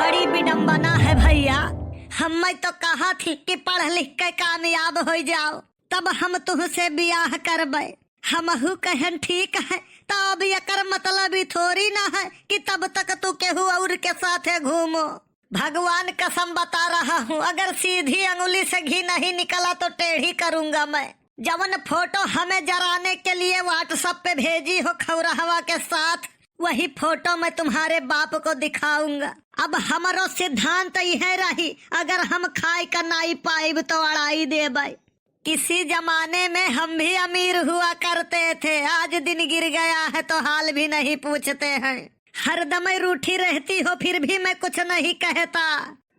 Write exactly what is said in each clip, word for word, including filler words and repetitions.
बड़ी विडम्बना है भइया, हम्मै तो कहा थी कि पढ़ लिख के कामयाब होइ जाओ, तब हम तुहसे बियाह करबै। हमहू कहन ठीक है, तो अब एकर मतलब ई थोड़ी ना है कि तब तक तू केहू और के साथे घूमो। भगवान कसम बता रहा हूँ, अगर सीधी अंगुली से घी नहीं निकला तो टेढ़ी करूंगा मैं। जवन फोटो हमें जराने के लिए WhatsApp पे भेजी हो खौरहवा के साथ, वही फोटो मैं तुम्हारे बाप को दिखाऊंगा। अब हमरो सिद्धांत इहे रही, अगर हम खाए का नाई पाइब तो अड़ाई देबै। किसी जमाने में हम भी अमीर हुआ करते थे, आज दिन गिर गया है तो हाल भी नहीं पूछते हैं। हरदम रूठी रहती हो फिर भी मैं कुछ नहीं कहता।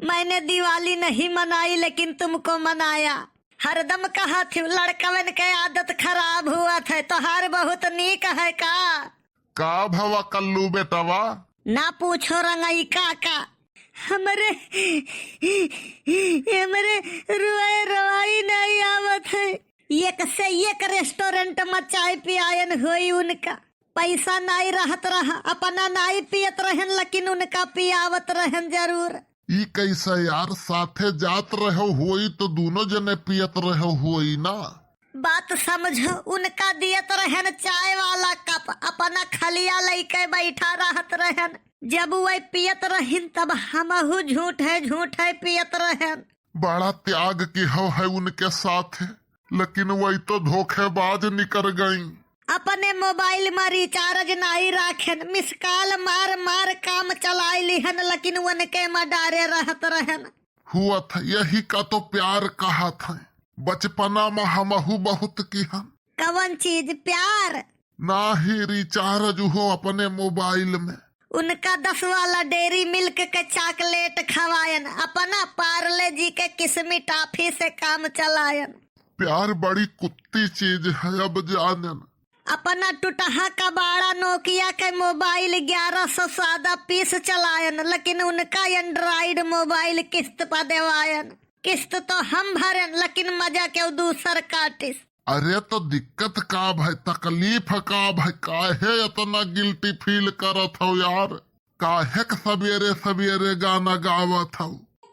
मैंने दिवाली नहीं मनाई लेकिन तुमको मनाया। हरदम कहा थी लड़कवन के आदत खराब हुआ थे, तोहार बहुत नीक है का? का भवा कल्लू बेटवा? ना पूछो रंगई काका, हमरे, हमरे रुआए रवाई नहीं आवत है। एक से एक रेस्टोरेंट में चाय पियायन होई उनका, पैसा नाई रहत रहा, अपना नाई पियत रहन लेकिन उनका पियावत रहन जरूर। ई कैसा यार, साथे जात रहो होई तो दोनों जने पियत रहो होई ना। बात समझो, उनका दियत रहन चाय वाला कप, अपना खलिया लइके बैठा रहत रहन। जब वह पियत रहिन तब हमहू झूठे झूठे पियत रहन। बड़ा त्याग की हो है उनके साथ, लेकिन वही तो धोखेबाज निकर गई। अपने मोबाइल में रिचार्ज नाई राखेन, मिस कॉल मार मार काम चलाई लिहन, लेकिन उनके में डारे रहत रहन। हुआ था यही का तो प्यार कहा था, बचपना में हमहू बहुत किहन। कवन चीज? प्यार? नाही, रिचार्ज हो अपने मोबाइल में। उनका दस वाला डेयरी मिल्क के चॉकलेट खवायन, अपना पार्ले जी के किस्मी टॉफी से काम चलायन। प्यार बड़ी कुत्ती चीज है, अब जानन। अपना टुटहा कबाड़ा नोकिया के मोबाइल ग्यारह सौ सादा पीस चलायन, लेकिन उनका एंड्रॉइड मोबाइल किस्त पर देवायन। किस्त तो हम भरेन, लेकिन मजा केहू दूसर काटिस। अरे तो दिक्कत का भई, तकलीफ का भई, काहे इतना गिल्टी फील करत हो यार? काहे क सबेरे सबेरे गाना गावत हो?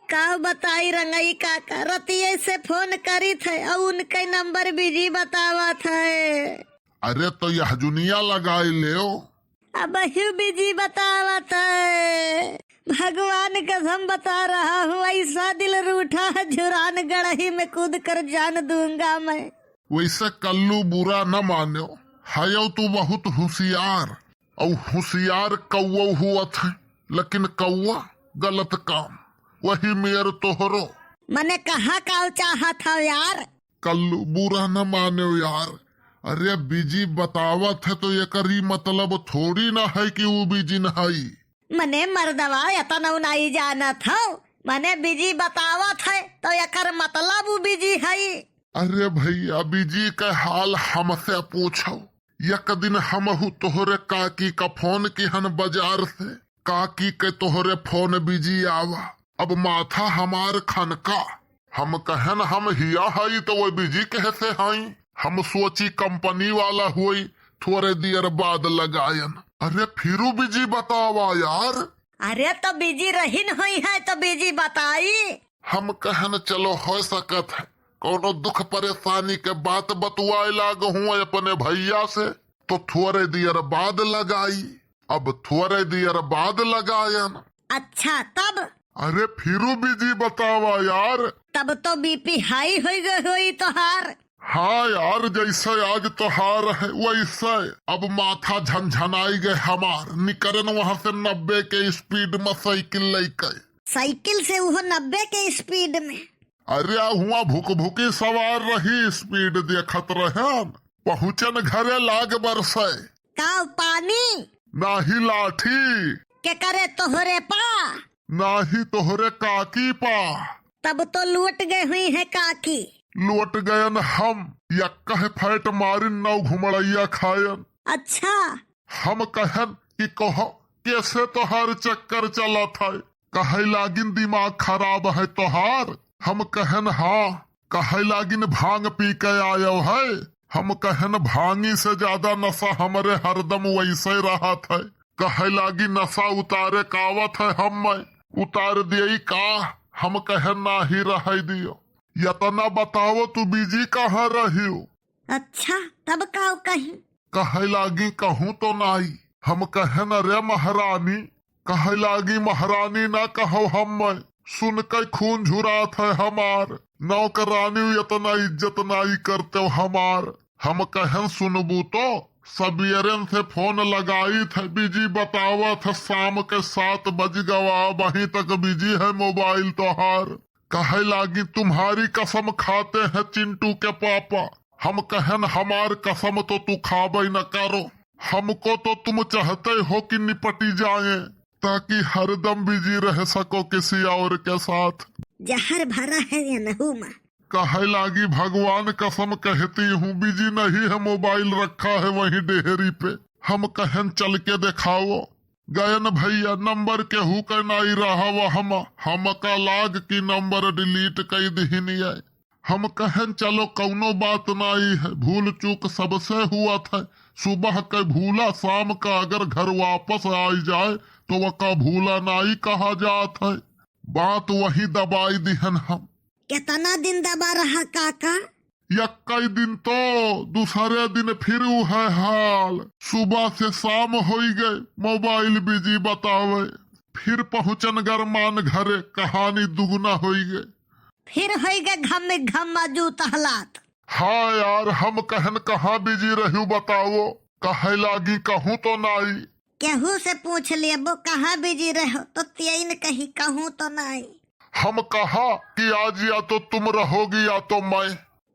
का बताई रंगई काका, रतिये से फोन करित है और उनके नंबर बिजी बतावत है। अरे तो यह जुनिया लगाई लेओ। अबहियो बिजी बतावत है। भगवान कसम बता रहा हूँ, ऐसा दिल रूठा है, झुरान गड़ही में कूद कर जान दूंगा मैं। वैसे कल्लू बुरा न मानो, हयो तू बहुत होशियार, और होशियार कौओ हुआ था, लेकिन कौआ गलत काम, वही मेर तोहरो। मने कहा का चाहत हो यार? कल्लू बुरा न मानो यार, अरे बिजी बतावत है तो एकर ई मतलब थोड़ी ना है कि ऊ बिजी न हई। मने मर्दवा एतना नाई जानत हो, मने बिजी बतावत है तो एकर मतलब ऊ बिजी हई। अरे भैया बिजी के हाल हमसे पूछो, एक दिन हमहू तोहरे काकी का फोन किहन बाजार से, काकी के तोहरे फोन बिजी आवा, अब माथा हमार खनका। हम कहन हम हिया हई तो वो बिजी कहे से हई, हम सोची कंपनी वाला होई, थोरे देर बाद लगायन। अरे फिरू बिजी बतावा यार। अरे तो बिजी रहिन होई है तो बिजी बताई। हम कहन चलो हो सकत है, कौनो दुख परेशानी के बात बतुआए लाग हूँ अपने भैया से, तो थोरे देर बाद लगाई। अब थोरे देर बाद लगायन। अच्छा तब? अरे फिरू बिजी बतावा यार। तब तो बीपी हाई होइ गए होई तोहार। हाँ यार, जैसे आज तोहार है वैसे। अब माथा झनझनाई गए हमार, निकरन वहां से नब्बे के स्पीड में साइकिल लेके। साइकिल से उहो नब्बे के स्पीड में? अरे हुआ भुकभुकी सवार रही, स्पीड देखत रहन, पहुँचन घरे लाग बरसे। का पानी? नाही लाठी। के करे तोहरे पा? नाही तोहरे काकी पा। तब तो लौट गए हुई है काकी। लौट गयन हम, यक्कह फैट मारिन नौ घुमड़ैया खायन। अच्छा। हम कहन कि कहो कैसे तोहार चक्कर चलत है? कहे लागिन दिमाग खराब है तोहार? हम कहन हाँ। कहे लागिन भांग पी के आयो है? हम कहन भांगी से ज्यादा नशा हमरे हरदम वैसे रहत है। कहे लागी नशा उतारे कावत है हम मैं। उतार दियई का? हम कहेन नाही रहै दियो। यतना बताओ तू बिजी कहाँ रहियो? अच्छा, तब काउ कहीं? कहै लागी कहूँ तो नाई। हम कहेन अरे महरानी। कहै लागी महरानी ना कहो हम्मै, सुन के खून झुरात है हमार। नौकरानी यतना इज्जत नाई करते हमार। हम कहेन सुनबू तो सबियरन से फोन लगाइत है, बिजी बतावत है, शाम के सात बज गवा, अबहीं तक बिजी है मोबाइल तोहार। कहै लागी तुम्हारी कसम खाते हैं चिंटू के पापा। हम कहेन हमार कसम तो तू खाबै न करो, हमको तो तुम चाहते हो कि निपटी जाएं, ताकि हरदम बिजी रह सको किसी और के साथ। जहर भरा है ये नहू मा। कहै लागी भगवान कसम कहती हूँ, बिजी नहीं है, मोबाइल रखा है वहीं डेहरी पे। हम कहेन चल के देखाओ। गयन भैया, नंबर केहू के नाई रहा वहमा, हमका लाग कि नंबर डिलीट कई दिहिन ये। हम कहेन चलो कौनो बात नाई है, भूल चूक सबसे हुआ था। सुबह के भूला शाम का अगर घर वापस आई जाए तो वका भूला नाई कहा जात है। बात वही दबाई दिहन हम। केतना दिन दबा रहा काका? यक्कई दिन तो, दूसरे दिन फिर उहै हाल। सुबह से शाम होई गए, मोबाइल बिजी बतावे। फिर पहुँचन गरमान घरे, कहानी दुगुना होई गए। फिर होई गए घम घम जूत हलात। हाँ यार, हम कहेन कहाँ बिजी रहू बताओ? कहै लागी कहूँ तो नाई। केहू से पूछ लेबो कहाँ बिजी रहो तो तियन कही कहूँ तो नाई। हम कहा कि आज या तो तुम रहोगी या तो मैं।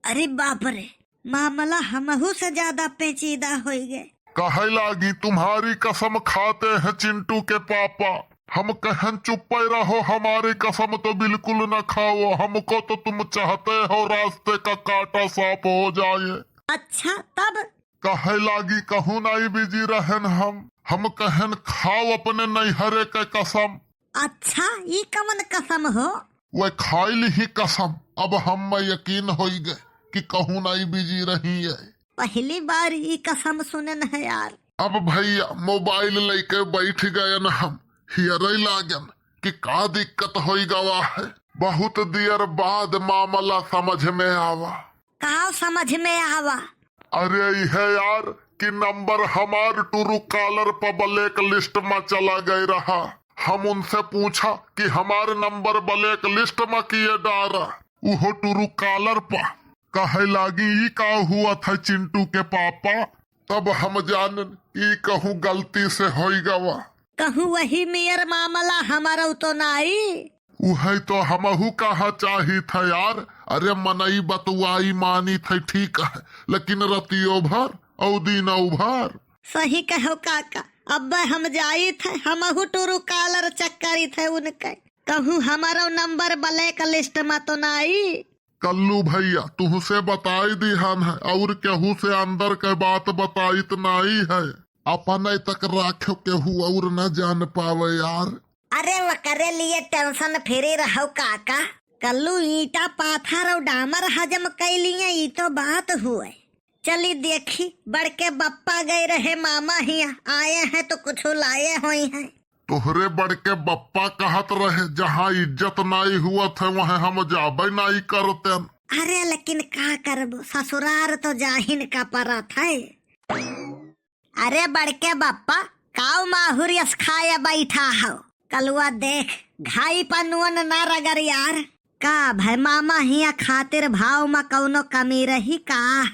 अरे बाप रे, मामला हमहू से ज्यादा पेचीदा होई गए। कहै लागी तुम्हारी कसम खाते हैं चिंटू के पापा। हम कहेन चुप्पे रहो, हमारी कसम तो बिल्कुल न खाओ, हमको तो तुम चाहते हो रास्ते का कांटा साफ हो जाए। अच्छा तब? कहै लागी कहूँ नाई बिजी रहेन हम। हम कहेन खाओ अपने नैहरे के कसम। अच्छा, ई कवन कसम हो? वह खाइल ही कसम, अब हम्मै यकीन होई गए कि कहूँ नाई बिजी रही है। पहली बार ई कसम सुनेन है यार। अब भैया मोबाइल लेके बैठ गयन हम, हियरै लागन कि का दिक्कत होई गवा है। बहुत देर बाद मामला समझ में आवा। का समझ में आवा? अरे इहे यार कि नंबर हमार ट्रू कॉलर पर ब्लैक लिस्ट में चला गए रहा। हम उनसे पूछा कि हमार नंबर ब्लैक लिस्ट में किए डारा, उहो ट्रू कॉलर पर। कहै लागी ई का हुआ था चिंटू के पापा? तब हम जानन ई कहूँ गलती से होई गवा। कहूँ वही मेर मामला हमारौ तो नाई। उहै तो हमहू कहा चाहित है यार। अरे मनई बतुआई मानित है ठीक है, लेकिन रतियो भर औ दिनौ भर। सही कहो काका, अब हम जाइत है, हमहू ट्रू कॉलर चेक करित है उनके। कहूँ हमारौ नंबर ब्लैक लिस्ट में तो नाई। कल्लू भैया, तुहसे बताई दिहन है, और केहू से अंदर के बात बताइत नाई है। अपने तक राखो, केहू और न जान पावे यार। अरे वकरे लिए टेंशन फ्री रहो काका। कल्लू ईंटा पाथर और डामर हजम कई लिए, ई तो बात हुए। चली देखी, बड़के बप्पा गए रहे मामा हिया, आए हैं तो कुछ लाए होई हैं। तोहरे बड़के बप्पा कहत रहे, जहाँ इज्जत नाई हुअत है, वहाँ हम जाबे नाई करतेन। अरे, लेकिन का करबो, ससुरार तो जाहिन का परत है। अरे बड़के बप्पा, काऊ माहुर यस खाए बैठा हो? कलुआ देख, घाई पर नून ना रगड़ यार। का भय मामा हिया खातिर भाव में कौनो कमी रही का?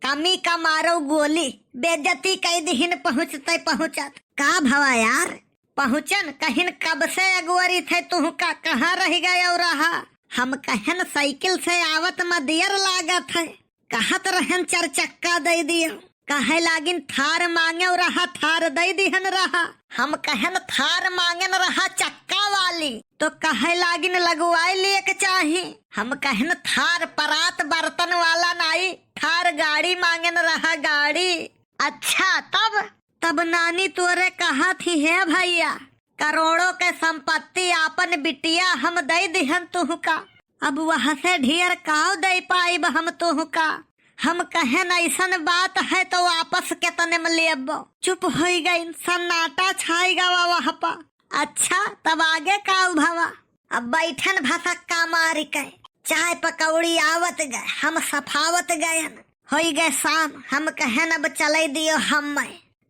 कमी का मारो गोली, बेइज्जती कई दिहिन पहुँचते पहुँचत। का भवा यार? पहुँचन कहिन कब से अगुवरी थे तुहका, कहाँ रह गए और रहा? हम कहन साइकिल से आवत में दियर लागत है, कहत रहन चार चक्का दे दियो। कहे लागिन थार मांगे और रहा, थार दे दिहन रहा। हम कहन थार मांगन रहा चक्का वाली, तो कहे लागिन लगवाए लिए के चाही। हम कहन थार परात बर्तन वाला नाई, थार गाड़ी मांगन रहा गाड़ी। अच्छा तब? तब नानी तोरे कहा थी, हे भैया, करोड़ों के संपत्ति आपन बिटिया हम दे दिहन तुहका, अब वह से ढेर काव दे पाइब हम तुहका? हम कहन ऐसन बात है तो वापस केतने में लेब। चुप होई गई, सन्नाटा छाई गवा वह पा। अच्छा, तब आगे का भवा? अब बैठन भसक्का मारि के, चाय पकौड़ी आवत गए, हम सफावत गयन, होई गए शाम। हम कहेन, "अब चले दियो हम्मे।"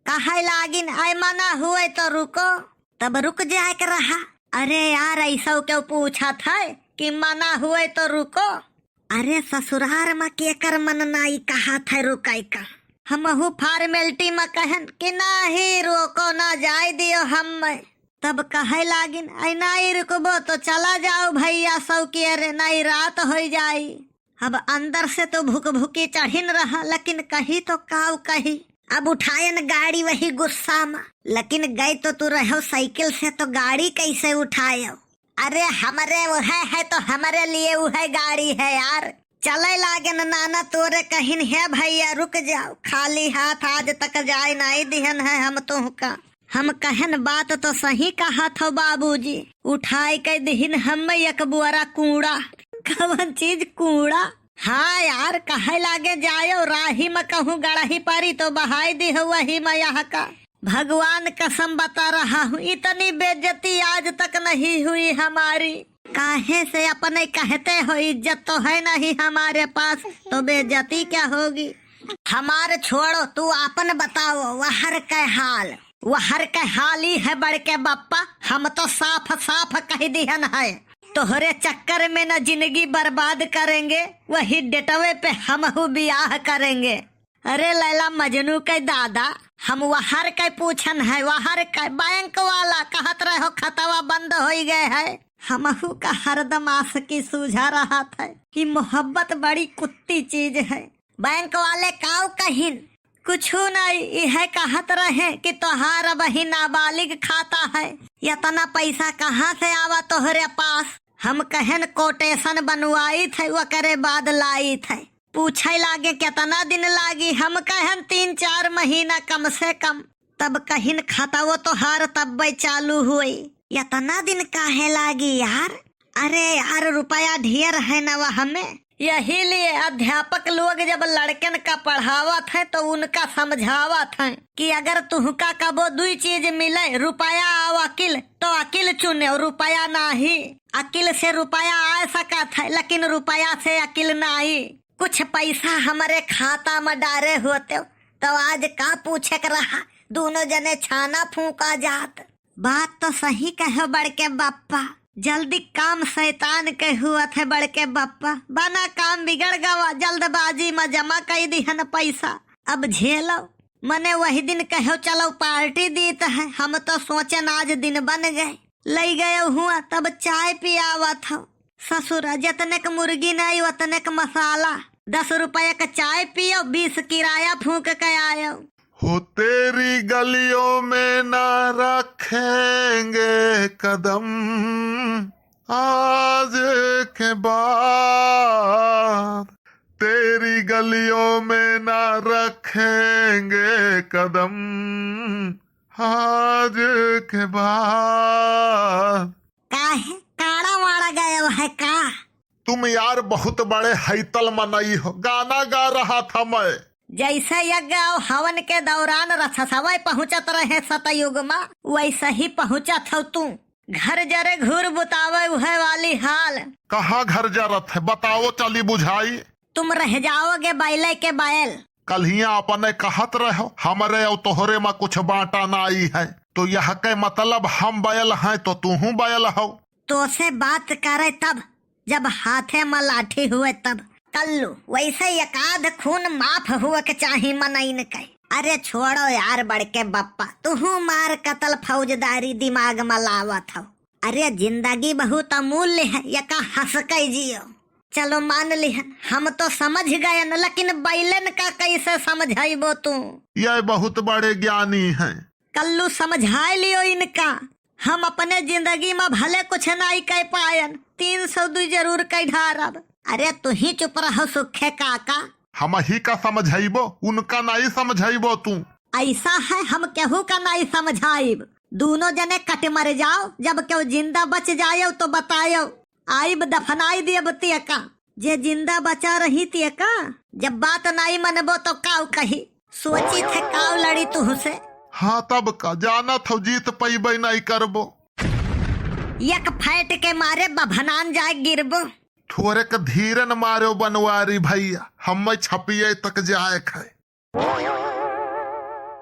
कहै लागिन, "ऐ मना हुए तो रुको।" तब रुक जाए के रहा। अरे यार, ऐसो क्यों पूछत है कि मना हुए तो रुको? अरे ससुरार म केकर मन नाई कहत है रुकै का? हमहू formality म कहेन कि नाही, रोको ना, जाए दियो हम्मे। तब कहै लागिन, "ऐ नाई रुकबो तो चला जाओ भैया सौकिया रे, नाई रात होई जाई।" अब अंदर से तो भुकभुकी चढ़िन रहा, लेकिन कही तो काउ कही। अब उठायन गाड़ी वही गुस्सा म, लेकिन गए तो तू रहो साइकिल से, तो गाड़ी कैसे उठायो? अरे हमरे उहै है तो हमरे लिए उहै गाड़ी है यार। चलै लागेन नाना तोरे कहिन, "हे भैया रुक जाओ, खाली हाथ आज तक जाए नाई दिहन है हम तुहका।" हम कहेन, "बात तो सही कहत हो बाबूजी, उठाए के दिहिन हम्मे एक बोरा कूड़ा।" कवन चीज कूड़ा? हाँ यार, कहै लागे, "जायो राही म कहूँ गड़ही परी तो बहाई दिहो वही म यहाँ का।" भगवान कसम बता रहा हूँ, इतनी बेइज्जती आज तक नहीं हुई हमारी। काहे से अपने कहते हो, इज्जत तो है नहीं हमारे पास, तो बेइज्जती क्या होगी? हमार छोड़ो, तू आपन बताओ, वहर के हाल। वहर के हाल ई है बड़के बप्पा, हम तो साफ साफ कह दिहन है, तोहरे चक्कर में न जिंदगी बर्बाद करेंगे, वही डेटवे पे हमहू बियाह करेंगे। अरे लैला मजनू के दादा, हम वहर के पूछन है, वहर के। बैंक वाला कहत रहो खतवा बंद होई गए है। हमहू का हरदम आसकी सूझा रहत है कि मोहब्बत बड़ी कुत्ती चीज है। बैंक वाले काउ कहिन? कुछु नहीं, इहे कहत रहे कि तोहार अबही नाबालिग खाता है, इतना पैसा कहाँ से आवा तोहरे पास? हम कहेन quotation बनवाइत है, ओकरे बाद लाइत है। पूछे लागे, "केतना दिन लागी?" हम कहेन, "तीन चार महीना कम से कम।" तब कहिन, "खतवो तोहार तब्बे चालू होई।" "एतना दिन काहे लागी यार?" "अरे यार, रुपया ढेर है न वह में, यही लिए अध्यापक लोग जब लड़कन का पढ़ावत है तो उनका समझावत है कि अगर तुहका कबो दुई चीज मिले, रुपया अउ अकिल, तो अकिल चुने, रुपया नाही। अकिल से रुपया आ सकत है, लेकिन रुपया से अकिल नाही।" कुछ पैसा हमरे खाता म डारे होते, तो आज का पूछे के रहा, दोनों जने छाना फूंका जात। बात तो सही कहो बड़के बप्पा, जल्दी काम शैतान के हुआ थे बड़के बप्पा, बना काम बिगड़ गवा, जल्दबाजी म जमा कई दिहन पैसा, अब झेलो। मने वही दिन कहो चलो पार्टी दीत है, हम तो सोचन आज दिन बन गए। लई गए हुआ तब चाय पियावत हो। ससुरा, जतने क मुर्गी नाई, ओतने क मसाला। दस रुपया क चाय पियो, बीस किराया फूंक के आयो। हो तेरी गलियों में ना रखेंगे कदम आज के बाद, तेरी गलियों में ना रखेंगे कदम आज के बाद। काहे काड़ा वाड़ा गयो है का? तुम यार बहुत बड़े हैतल मनई हो, गाना गा रहा था मैं। जैसे यज्ञ और हवन के दौरान रससवै पहुँचत रहे सतयुग मा, वैसे ही पहुँचत हो तू। घर जरे घूर बुतावे उहे वाली हाल। कहाँ घर जरत है, बताओ चली बुझाई। तुम रह जाओगे बैले के बैल। कल्हियाँ अपने कहत रहो, हमरे और तोहरे मा कुछ बाँटा नाई है, तो यह के मतलब हम बैल हैं तो तूहू बैल हो। तो से बात करे तब, जब हाथे मा लाठी हुए तब। कल्लू, वैसे एकाध खून माफ हुए के चाही मनइन के। अरे छोड़ो यार बड़के बप्पा, तुहू मार कतल फौजदारी दिमाग मा लावत हो। अरे जिंदगी बहुत अमूल्य है, एका हँस के जियो। चलो मान लिहन, हम तो समझ गयन, लेकिन बैलन का कैसे समझाइबो तू? ये बहुत बड़े ज्ञानी हैं। कल्लू समझाए लियो इनका, हम अपने जिंदगी मा भले कुछ नाई कह पायन, तीन सौ दुई जरूर कह ढारब। अरे तू ही चुप रहो सुखे काका। हम ही का समझाइबो, उनका नाई समझाइबो तू। ऐसा है हम केहू का नाई समझाइब। दोनों जने कट मर जाओ, जब केहू जिंदा बच जायो तो बतायो, आइब दफनाई देब तेका। जे जिंदा बचा रही तेका, जब बात नाई मनबो तो काउ कही, सोची थे काउ लड़ी तुहसे। हाँ तब का, जानत हो जीत पइबे नाई करबो। एक फैट के मारे बभनान जाए गिरबो। थोरे क धीरन मारो बनवारी भइया, हम्मे छपिए तक जाए क है।